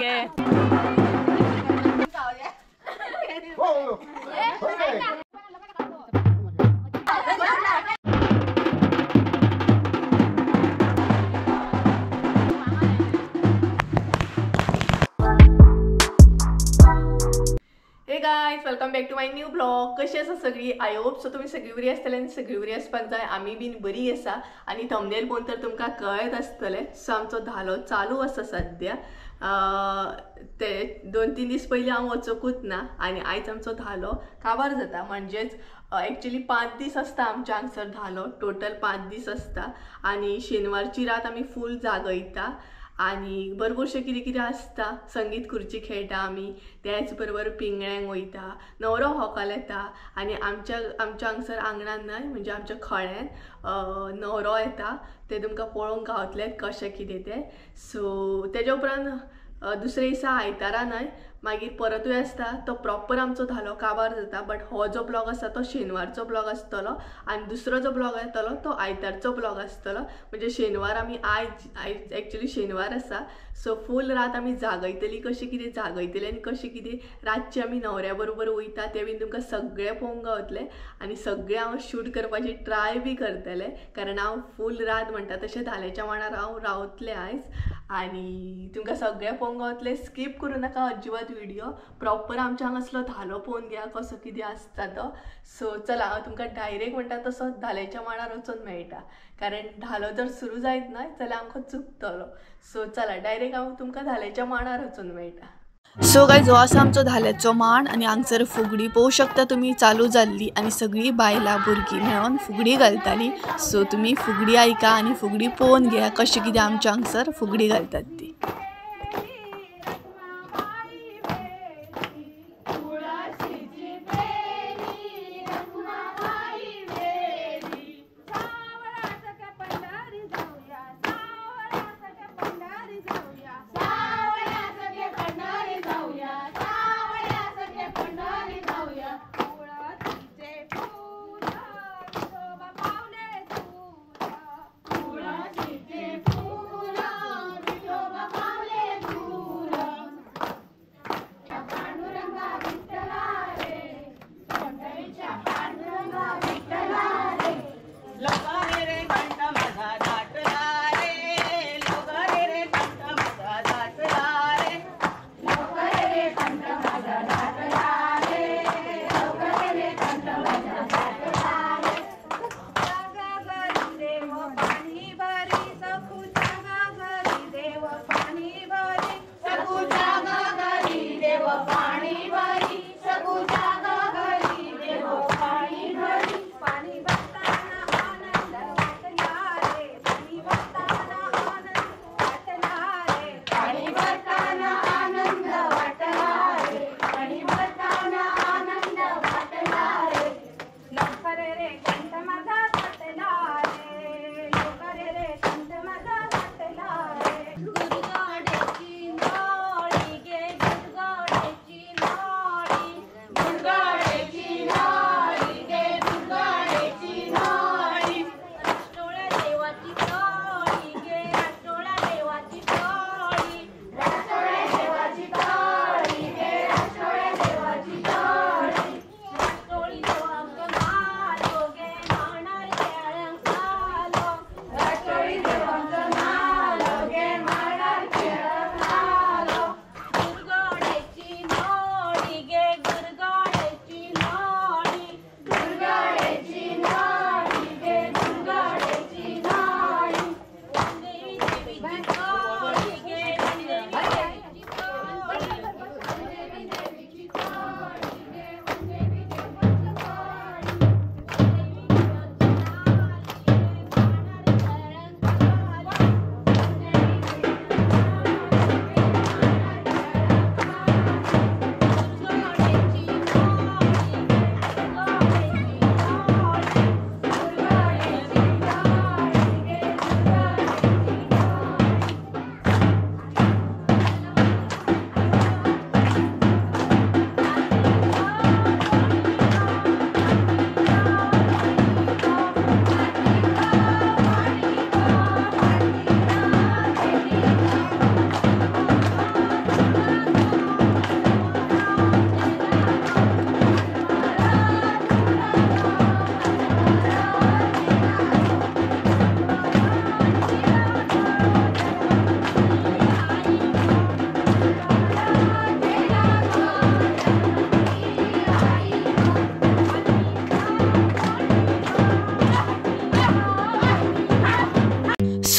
गे. Hey guys, welcome back to my new blog. कशी आसा सगळी? I hope so तुमी सगळी बरी आसतले आनी सगळी बरी आसपाक जाय. आमी बीन बरी आसा आनी थंबनेल पळोवन तर तुमकां कळत आसतलें. सो आमचो धालो चालू आसा सद्या. ते 2-3 दीस पयलीं हांव वचोकूच ना आनी आयज आमचो धालो काबार जाता. म्हणजेच एक्चुअली 5 दीस आसता आमच्या हांगसर धालो, टोटल 5 दीस आसता आनी शेनवारची रात आमी फूल जागयता आनी भरपूरशें कितें कितें आसता. संगीत खुर्ची खेळटा आमी, त्याच बरोबर पिंगळ्यांक वयता, न्हवरो होकाल येता आनी आमच्या आमच्या हांगसर आंगणान न्हय म्हणजे आमच्या खळ्यान न्हवरो येता, ते तुमकां पळोवंक गावतलें कशें कितें तें. सो तेज्या उपरांत दुसरे दिसा आयतारा न्हय मागीर परतूय आसता तो प्रॉपर आमचो धालो काबार जाता. बट हो जो ब्लॉग आसा तो शेनवारचो ब्लॉग आसतलो आनी दुसरो जो ब्लॉग येतलो तो आयतारचो ब्लॉग आसतलो. म्हणजे शेनवार आमी आयज एक्चुअली शेनवार आसा. सो फूल रात आमी जागयतली, कशी कितें जागयतली आनी कशी कितें रातची आमी न्हवऱ्या बरोबर वयता तें बीन तुमकां सगळें पळोवंक गावतलें आनी सगळें हांव शूट करपाची ट्राय बी करतलें, कारण हांव फूल रात म्हणटा तशें धाल्याच्या मांडार हांव रावतलें आयज आनी तुमकां सगळें पळोवंक गावतलें. स्कीप करूं नाका अजिबात व्हिडिओ, प्रॉपर आमच्या हांगासलो धालो पळोवन घ्या कसो कितें आसता तो. सो चला हांव तुमकां डायरेक्ट म्हणटा तसो धाल्याच्या मांडार वचून मेळटा, कारण धालो जर सुरू जायत न्हय जाल्यार आमकां चुकतलो. सो चला डायरेक्ट हांव तुमकां धाल्याच्या मांडार वचून मेळटा. सो गायज, हो आसा आमचो धाल्याचो मांड आनी हांगसर फुगडी पळोवंक शकता तुमी चालू जाल्ली आनी सगळीं बायलां भुरगीं मेळोन फुगडी घालताली. सो तुमी फुगडी आयका आनी फुगडी पळोवन घेया कशें कितें आमच्या हांगसर फुगडी घालतात ती. Bye.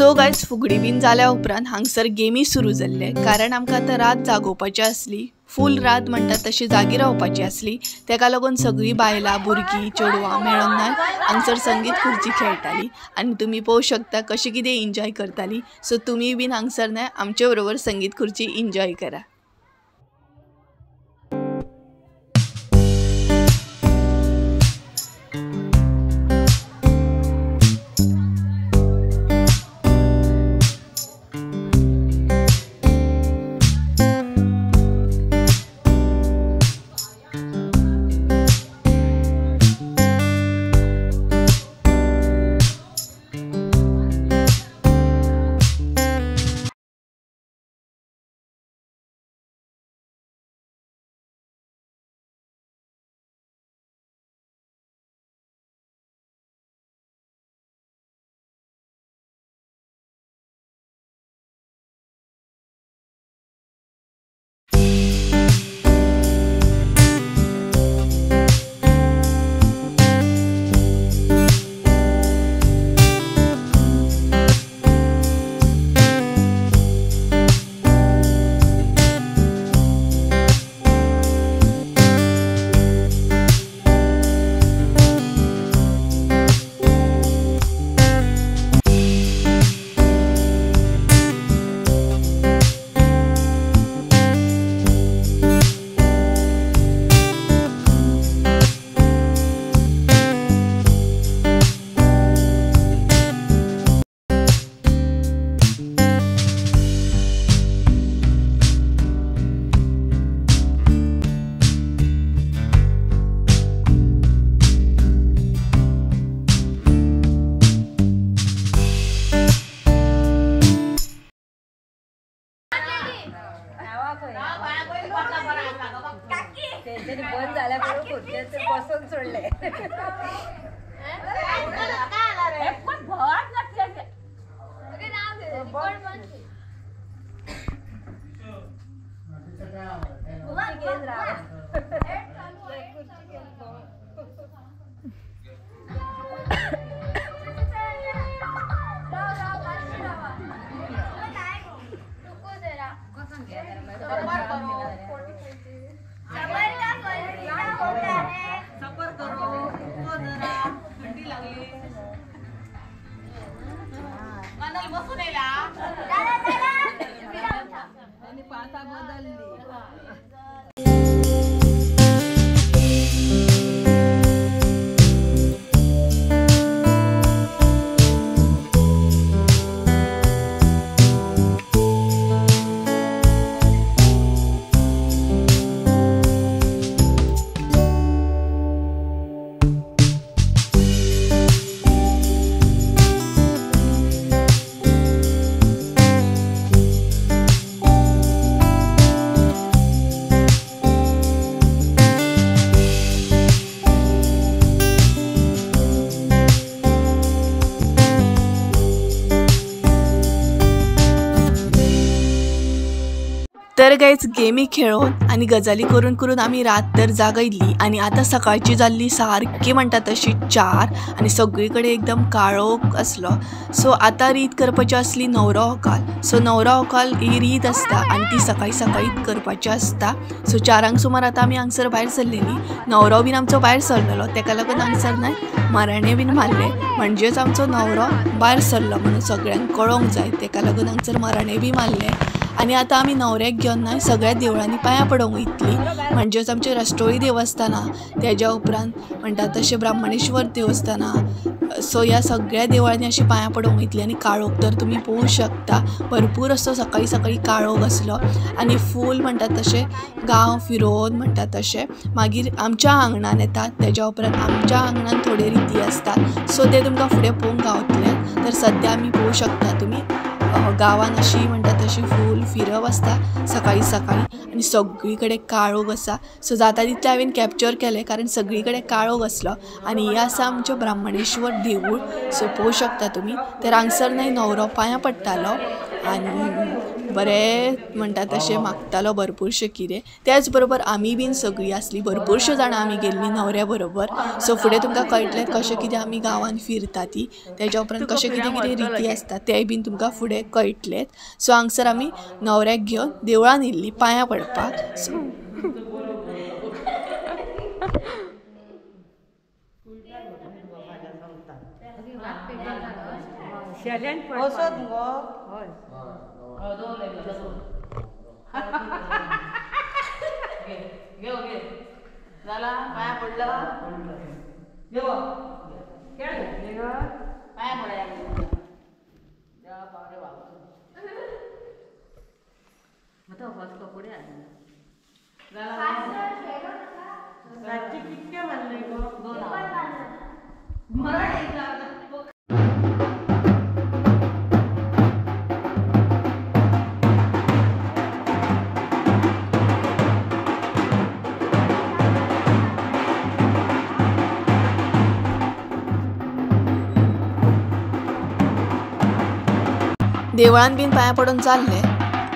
सो गायज फुगडी बीन जाल्या उपरांत हांगसर गेमी सुरू जाल्ले, कारण आमकां आतां रात जागोवपाची आसली, फूल रात म्हणटात तशी जागी रावपाची आसली. तेका लागून सगळीं बायलां भुरगीं चेडवां मेळोन ना हांगसर संगीत खुर्ची खेळटाली आनी तुमी पळोवंक शकता कशें कितें एन्जॉय करताली. सो तुमी बीन हांगसर न्हय आमचे बरोबर संगीत खुर्ची एन्जॉय करा. बंद झाल्या बसून सोडले. तर गायज गेमी खेळोन आनी गजाली करून करून आमी रात तर जागयली आनी आतां सकाळची जाल्ली सारकी म्हणटा तशी 4 आनी सगळी कडेन एकदम काळोख आसलो. सो आतां रीत करपाची आसली न्हवरो होकाल. सो न्हवरो होकाल ही रीत आसता आनी ती सकाळी सकाळीच करपाची आसता. सो 4 सुमार आतां आमी हांगसर भायर सरलेली. न्हवरो बीन आमचो भायर सरलेलो, तेका लागून हांगसर न्हय मराणे बीन मारले, म्हणजेच आमचो न्हवरो भायर सरलो म्हणून सगळ्यांक कळोंक जाय, तेका लागून हांगसर मराणे बी मारले. आनी आतां आमी न्हवऱ्याक घेवन न्हय सगळ्या देवळांनी पांयां पडोवंक वयतली, म्हणजेच आमचें राष्ट्रोळी देवस्थान, तेज्या उपरांत म्हणटा तशें ब्राह्मणेश्वर देवस्थान. सो ह्या सगळ्या देवळांनी अशी पांयां पडोवंक वयतली. आनी काळोख तर तुमी पळोवंक शकता, भरपूर असो सकाळी सकाळी काळोख आसलो आनी फूल म्हणटा तशें गांव फिरोवन म्हणटा तशें मागीर आमच्या आंगणान येतात. तेज्या उपरांत आमच्या आंगणान थोडे रिती आसतात, सो ते तुमकां फुडें पळोवंक गावतले. तर सद्या आमी पळोवंक शकता तुमी गांवान अशी म्हणटा तशी फूल फिरप आसता सकाळी सकाळी आनी सगळी कडेन काळोख आसा. सो जाता तितलें हांवें कॅप्चर केलें, कारण सगळी कडेन काळोख आसलो. आनी हें आसा आमचें ब्राह्मणेश्वर देवूळ. सो पळोवंक शकता तुमी. तर हांगसर न्हय न्हवरो पांयां पडटालो आनी बरें म्हणटा तशें मागतालो भरपूरशें कितें. त्याच बरोबर आमी बीन सगळीं आसली, भरपूरश्यो जाणां आमी गेल्लीं न्हवऱ्या बरोबर. सो फुडें तुमकां कळटलें कशें कितें आमी गांवांत फिरता ती, तेज्या उपरांत कशें कितें कितें रिती आसता तेंय बीन तुमकां फुडें कळटलें. सो हांगसर आमी न्हवऱ्याक घेवन देवळान येयल्ली पांयां पडपाक. सो देवळान बीन पांयां पडून जाल्ले,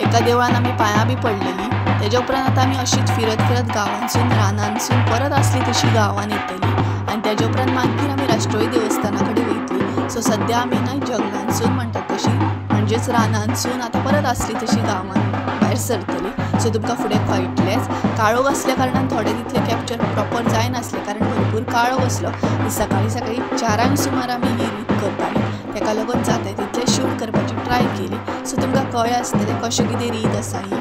एका देवळान आमी पांयां बी पडलेली. तेज्या उपरांत आतां आमी अशीच फिरत फिरत गांवांसून रानांसून परत आसली तशी गांवान येतली आनी तेज्या उपरांत मागीर आमी राष्ट्रोळी देवस्थाना कडेन वयतली. सो सद्या आमी न्हय जंगलांसून म्हणटात तशी, म्हणजेच रानांसून आतां परत आसली तशी गांवान भायर सरतली. सो तुमकां फुडें कळटलेंच. काळोख आसल्या कारणान थोडे तितले कॅप्चर प्रॉपर जायनासलें, कारण भरपूर काळोख आसलो. सकाळीं सकाळीं 4 सुमार आमी ही रीत करताली, तेका लागून जाता तितलें शूट करपाची ट्राय केली. सो तुमकां कळ्ळें आसतलें कशें कितें रीत आसा ही.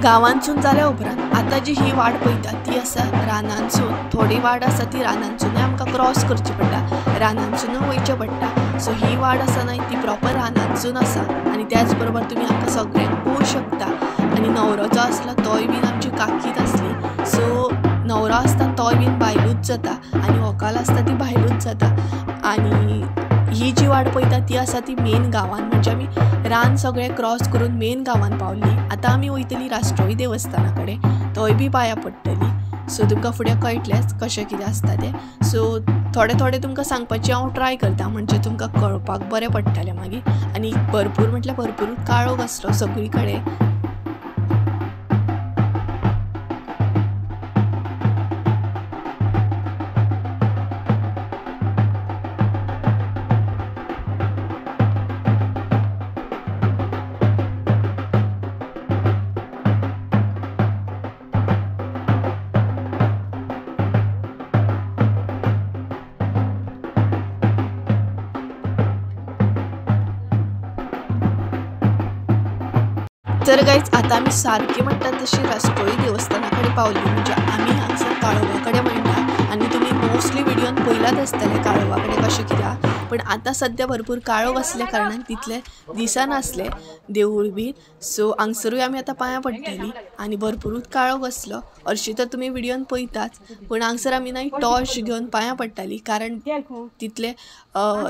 गांवांसून जाल्या उपरांत आतां जी ही वाट पळयता ती आसा रानांसून, थोडी वाट आसा ती रानांसूनय आमकां क्रॉस करची पडटा, रानांसूनय वयचें पडटा. सो ही वाट आसा न्हय ती प्रॉपर रानांसून आसा आनी त्याच बरोबर तुमी आमकां सगळ्यांक पळोवंक शकता. आनी न्हवरो जो आसलो तोय बीन आमची काकीच आसली. सो न्हवरो आसता तोय बीन बायलूच जाता आनी व्हंकल आसता ती बायलूच जाता. आनी ही जी वाट पळयता ती आसा ती मेन गांवान, म्हणजे आमी रान सगळें क्रॉस करून मेन गांवान पावली. आतां आमी वयतली राष्ट्रोळी देवस्थाना कडेन, थंय बी पांयां पडटली. सो तुमकां फुडें कळटलेंच कशें कितें आसता तें. सो थोडें थोडें तुमकां सांगपाचें हांव ट्राय करता, म्हणजे तुमकां कळपाक बरें पडटलें मागीर. आनी भरपूर म्हटल्यार भरपूर काळोख आसलो सगळी कडेन. तर गायज आतां आमी सारकी म्हणटात तशी राष्ट्रोळी देवस्थाना कडेन पावली. म्हणजे आमी हांगसर काळोवा कडेन म्हणटा आनी तुमी मोस्टली व्हिडियोन पळयलात आसतलें काळोवा कडेन कशें कित्याक, पण आतां सद्या भरपूर काळोख आसल्या कारणान तितलें दिसनासलें देवूळ बीन. सो हांगसरूय आमी आतां पांयां पडटली आनी भरपुरूच काळोख आसलो. हरशीं तर तुमी व्हिडियोन पळयताच, पूण हांगसर आमी न्हय टॉर्च घेवन पांयां पडटाली, कारण तितलें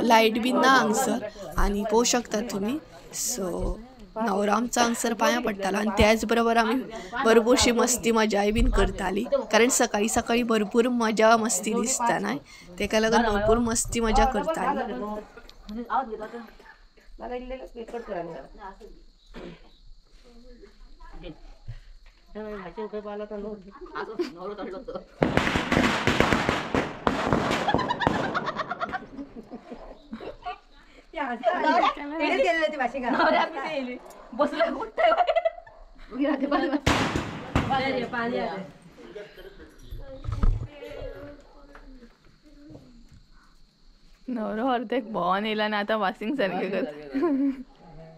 लायट बीन ना हांगसर आनी पळोवंक शकतात तुमी. सो न्हवरो आमचो हांगसर पांयां पडटालो आनी त्याच बरोबर आमी भरपूरशी मस्ती मजाय बीन करताली, कारण सकाळीं सकाळीं भरपूर मजा मस्ती दिसता न्हय, तेका लागून भरपूर मस्ती मजा करताली. न्हवरो अर्देक भोंवन येयला आनी आतां वासींग सारकें करता.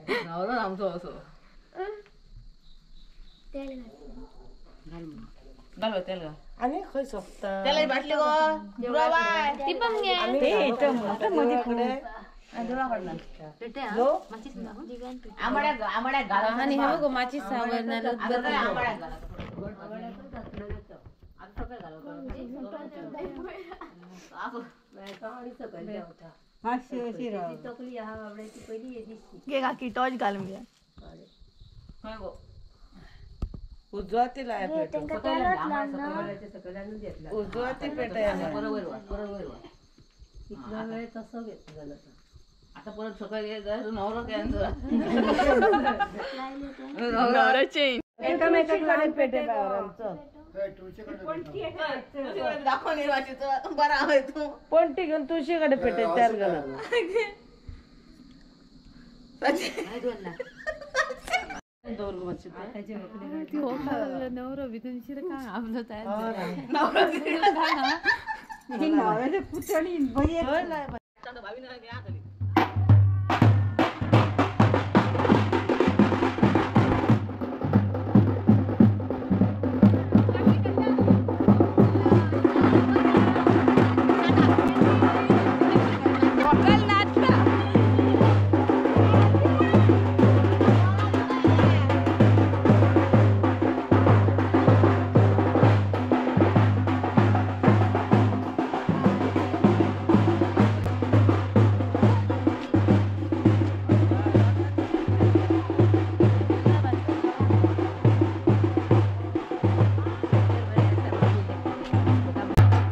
न्हवरो आमचो असो घाल तेल घाल आनी खंय सोंपता तेलाची बाटली गो ती पण घे घे काकी टॉर्च घाल मगे. उजवाती लाय उजवाती पेटय आता परत सकाळी नवरा कॅन्सल नवरा चेंज एकामेकाकडे पेटे आमचं पणटी घेऊन तुळशीकडे पेटे चार घाला. नवरा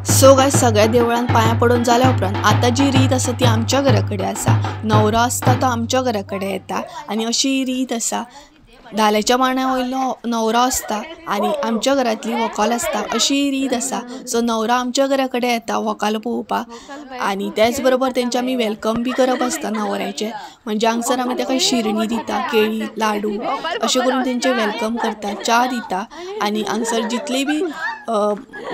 सो गायज सगळ्या देवळान पांयां पडून जाल्या उपरांत आतां जी रीत आसा ती आमच्या घरा कडेन आसा. न्हवरो आसता तो आमच्या घरा कडेन येता आनी अशी रीत आसा. धाल्याच्या मांड्या वयलो न्हवरो आसता आनी आमच्या घरांतली व्हंकल आसता अशी रीत आसा. सो न्हवरो आमच्या घरा कडेन येता व्हंकल पळोवपाक आनी तेच बरोबर तेंचे आमी welcome बी करप आसता न्हवऱ्याचें. म्हणजे हांगसर आमी ताका शिरणी दिता, केळी, लाडू अशें करून तेंचें welcome करता, च्या दिता आनी हांगसर जितली बी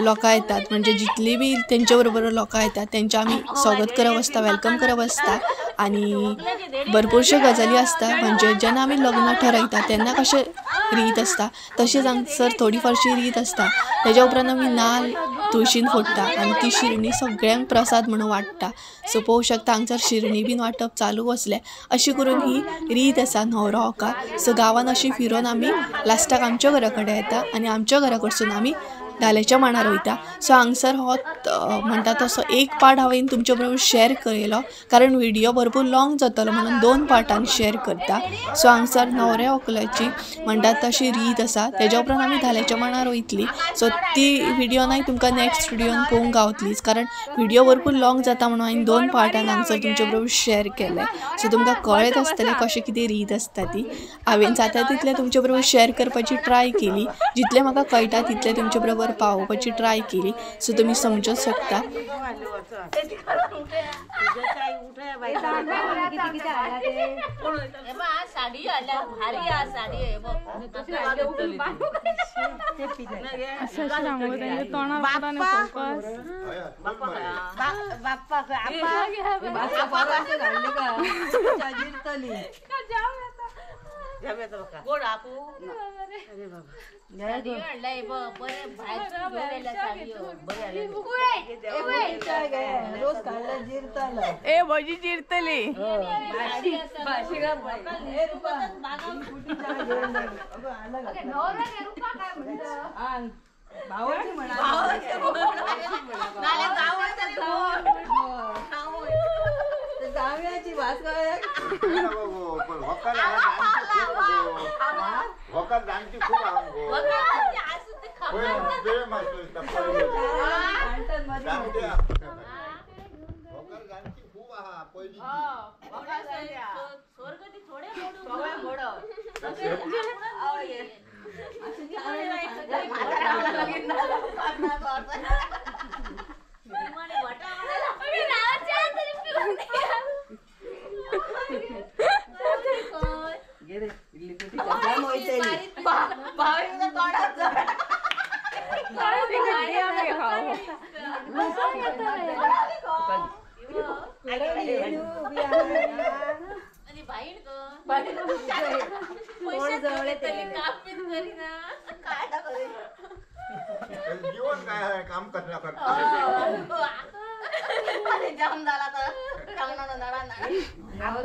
लोकां येतात म्हणजे जितली बी तेंच्या बरोबर लोकां येतात तेंचें आमी स्वागत करप आसता, welcome करप आसता आनी भरपूरश्यो गजाली आसता. म्हणजे जेन्ना आमी लग्न ठरयता तेन्ना कशें रीत आसता तशेंच हांगसर थोडी फारशी रीत आसता. तेज्या उपरांत आमी नाल्ल तुळशीन फोडटा आनी ती शिरणी सगळ्यांक प्रसाद म्हणून वांट्टा. सो पळोवंक शकता हांगसर शिरणी बीन वांटप चालू आसलें. अशी करून ही रीत आसा न्हवरो व्हंकल. सो गांवान अशी फिरोन आमी लास्टाक आमच्या घरा कडेन येता आनी आमच्या घरा कडसून आमी धाल्याच्या मांडार वयता. सो हांगसर हो म्हणटा तसो एक पार्ट हांवें तुमच्या बरोबर शेअर केलो कारण व्हिडियो भरपूर लॉंग जातलो म्हणून दोन पार्टान शेअर करता. सो हांगसर न्हवऱ्या व्हंकलाची म्हणटा तशी रीत आसा. तेज्या उपरांत आमी धाल्याच्या मांडार वयतली. सो ती व्हिडियो नाय तुमकां नेक्स्ट व्हिडियोन पळोवंक गावतलीच कारण व्हिडियो भरपूर लॉंग जाता म्हणून हांवें दोन पार्टान हांगसर तुमच्या बरोबर शेअर केलें. सो तुमकां कळत आसतलें कशें कितें रीत आसता ती. हांवें जाता तितलें तुमच्या बरोबर शेअर करपाची ट्राय केली, जितलें म्हाका कळटा तितलें तुमच्या बरोबर पावोवपाची ट्राय केली. सो तुमी समजूंक शकता. ए भजी चिरतली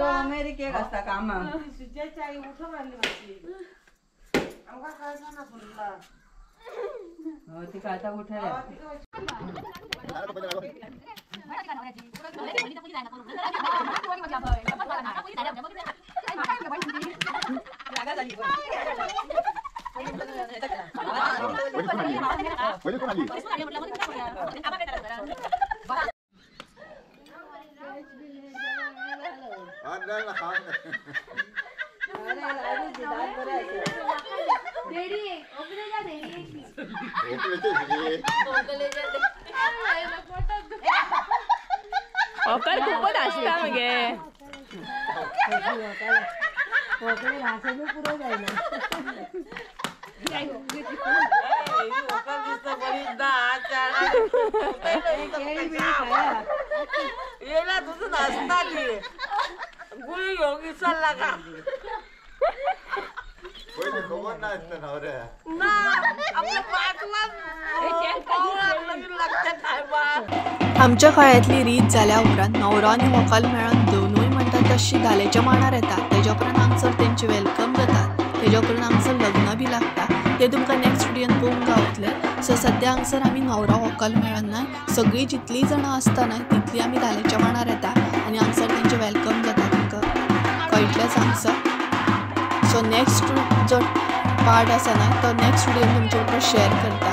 अमेरिकेक आसता कामाक. तिका आता उठल्या. होकर खूपच आसता मगे. आमच्या काळांतली रीत जाल्या उपरांत न्हवरो आनी व्हंकल मेळोन दोनूय म्हणटात तशी धाल्याच्या मांडार येता. तेज्या उपरांत हांगसर तेंचे welcome जाता. तेज्या उपरांत हांगसर लग्न बी लागता. ते तुमकां नेक्स्ट व्हिडियोन पळोवंक गावतले. सो सद्या हांगसर आमी न्हवरो व्हंकल मेळोन ना सगळीं जितलीं जाणां आसता न्हय तितलीं आमी धाल्याच्या मांडार येता आनी हांगसर तेंचे welcome जाता. तुमकां कळटलेंच हांगसर. सो नेक्स्ट जो पार्ट आसा न्हय तो नेक्स्ट व्हिडियोन तुमचे बरोबर शेअर करता.